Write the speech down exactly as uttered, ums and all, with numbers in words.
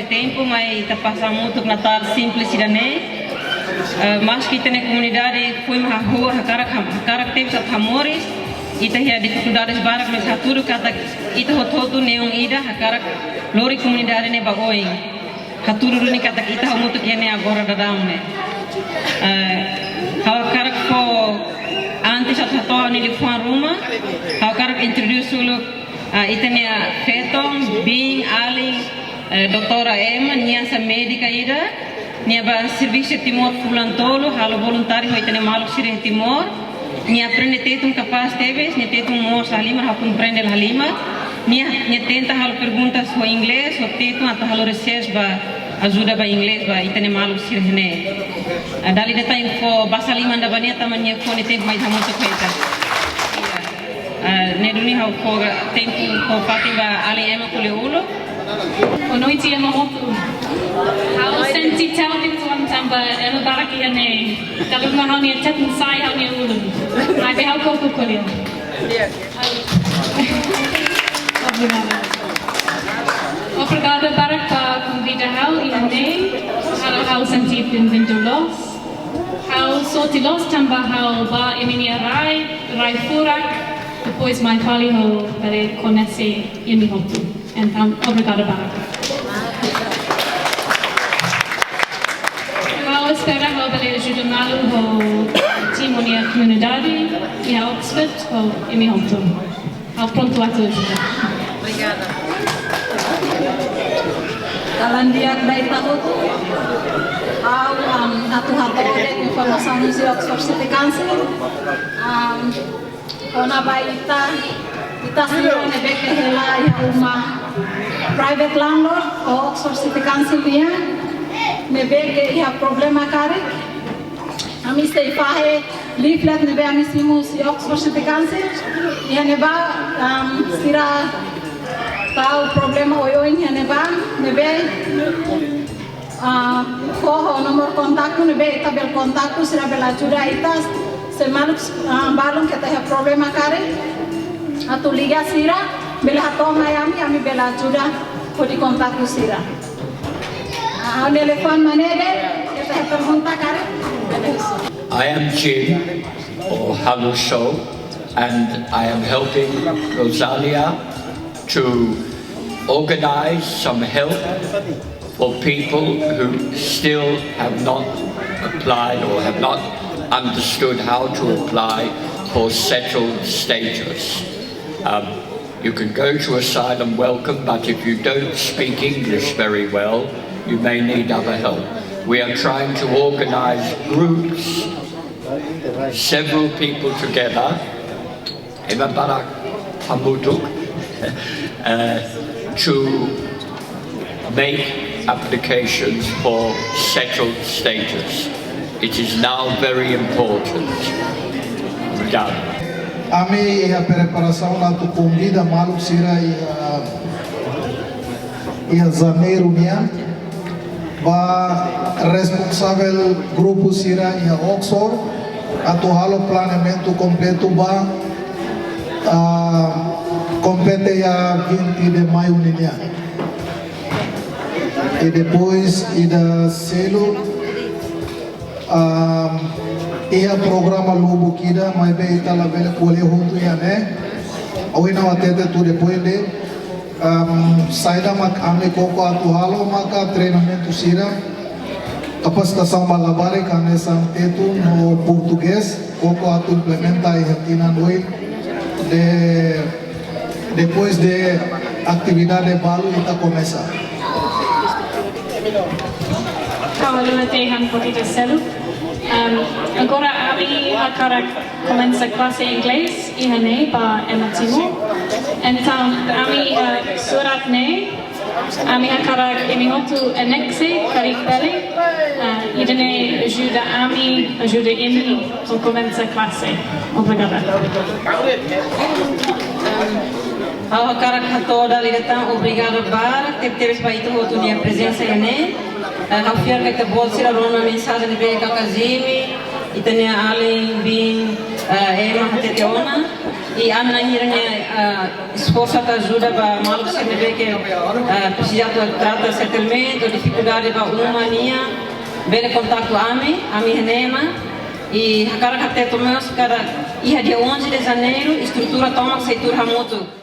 Tempu mai ita pasa hamutuk Natál simples ida-ne'e. Eh, maski ita-nia komunidade foin mak hahú, hakarak ham-, hakarak tebes atu hamoris, ita iha difikuldades barak, mas hatudu katak ita hotu-hotu neon ida hakarak lori komunidade ne'e ba oin. Hatudu duni katak ita hamutuk iha ne'e agora daudaun ne'e. Eh, ha'u hakarak fó, antes atu hato'o ha'u-nia liafuan ruma, ha'u hakarak introduce uluk, ah, ita-nia feton, biin, alin, eh, Doutora Emma, nia hanesan médika ida, nia bá servisu Timor fulan tolu, halo voluntáriu ho ita-nia maluk sira Timor. Nia aprende Tetun kapás tebes, nia Tetun moos halimar, ha'u foin aprende halimar. Nia, nia tenta halo perguntas ho inglés, ho Tetun, atu halo research ba, ajuda ba inglés ba ita-nia maluk sira ne'e. Ah, dala ida tan fó basa liman ida ba nia, tanba nia fó nia tempu mai hamutuk ho ita. Iya. Ah, ne'e duni ha'u fó tempu, fó fatin ba alin Emma ko'alia uluk. Boa noite, Emma hotu. Ha'u sente tau uitoan tanba ema barak iha ne'e. Dala ruma ha'u-nia Tetun sai ha'u-nia ulun. Maibé ha'u koko ko'alia. Obrigada. Obrigada barak ba konvida ha'u iha ne'e. Halo ha'u sente bem-vindo loos. Ha'u sorte loos tanba ha'u bá imi-nia rai, rai furak, depois mai fali ha'u bele koñese imi hotu. Entaun, obrigada barak. Ha'u espera ha'u bele ajuda malu ho Timor nia komunidade iha Oxford ho imi hotu. Ha'u prontu atu ajuda. Obrigada. Kalan di'ak ba ita hotu. Ha'u, um, atu hato'o de'it informasaun husi Oxford City Council. Um, kona-ba ita, ita sira ne'ebé ke hela iha uma private landlord ho Oxford City Council nian, ne'ebé ke iha problema karik. Ami sei fahe leaflet ne'ebé ami simu husi Oxford City Council. Iha ne'ebá, um, sira tau problema oioin iha ne'ebá, ne'ebé, ah, fó ho nomor kontaktu ne'ebé ita bele kontaktu, sira bele ajuda ita. Se maluk, ah, balun ke iha problema karik, atu liga sira, bele hato'o mai ami, ami bele ajuda hodi kontaktu sira. Ah, ha'u-nia liafuan mak ne'e de'it, ita iha pergunta karik? I am Jim, or Haluso, and I am helping Rosalia to organize some help for people who still have not applied or have not understood how to apply for settled status. Um, you can go to asylum welcome, but if you don't speak English very well, you may need other help. We are trying to organize groups, several people together, ema barak hamutuk, uh, to make applications for settled status. It is now very important. Obrigado. Ami iha preparasaun atu konvida maluk sira iha, iha Janeiru nian ba responsavel grupu sira iha Oxford atu halo planeamentu kompletu ba, ah, kompete iha vinte de Maiu ninian. I depois ida seluk, ah, iha programa lubuk ida, maibé ita labele ko'alia hotu iha ne'e. Ohin ha'u hatete tuir depois de, um, saida mak ami koko atu halo maka treinamentu sira, kapasitasaun ba labarik hanesan Tetun no Portugés, koko atu implementa iha tinan oin. De, depois de atividade balu ita komesa. Ha'u halo tiha hanoin ba ita seluk. Um, agora ami hakarak komesa klase inglés iha ne'e ba ema Timor. Entaun, ami, eh, surat ne'e, ami hakarak imi hotu anekse karik bele, eh, ida-ne'e ajuda ami, ajuda imi, atu komesa klase. Obrigada. Ha'u hakarak hato'o dala ida tan obrigada barak tebetebes ba ita hotu nia prezensa iha ne'e. Eh, ha'u fiar katak ita-boot sira rona mensajen ne'ebé Kaka Jimmy, Ita-nia alin biin, ah, ema hatete ona, i ami na'in hira-nia, ah, esforsu atu ajuda ba maluk sira ne'ebé ke, ah, presiza atu trata settlement ou difikuldade ba uma nian, bele kontaktu ami, ami iha ne'e ona, i hakarak hatete mós katak iha dia onze de Janeiro, estrutura tomak sei tuur hamutuk.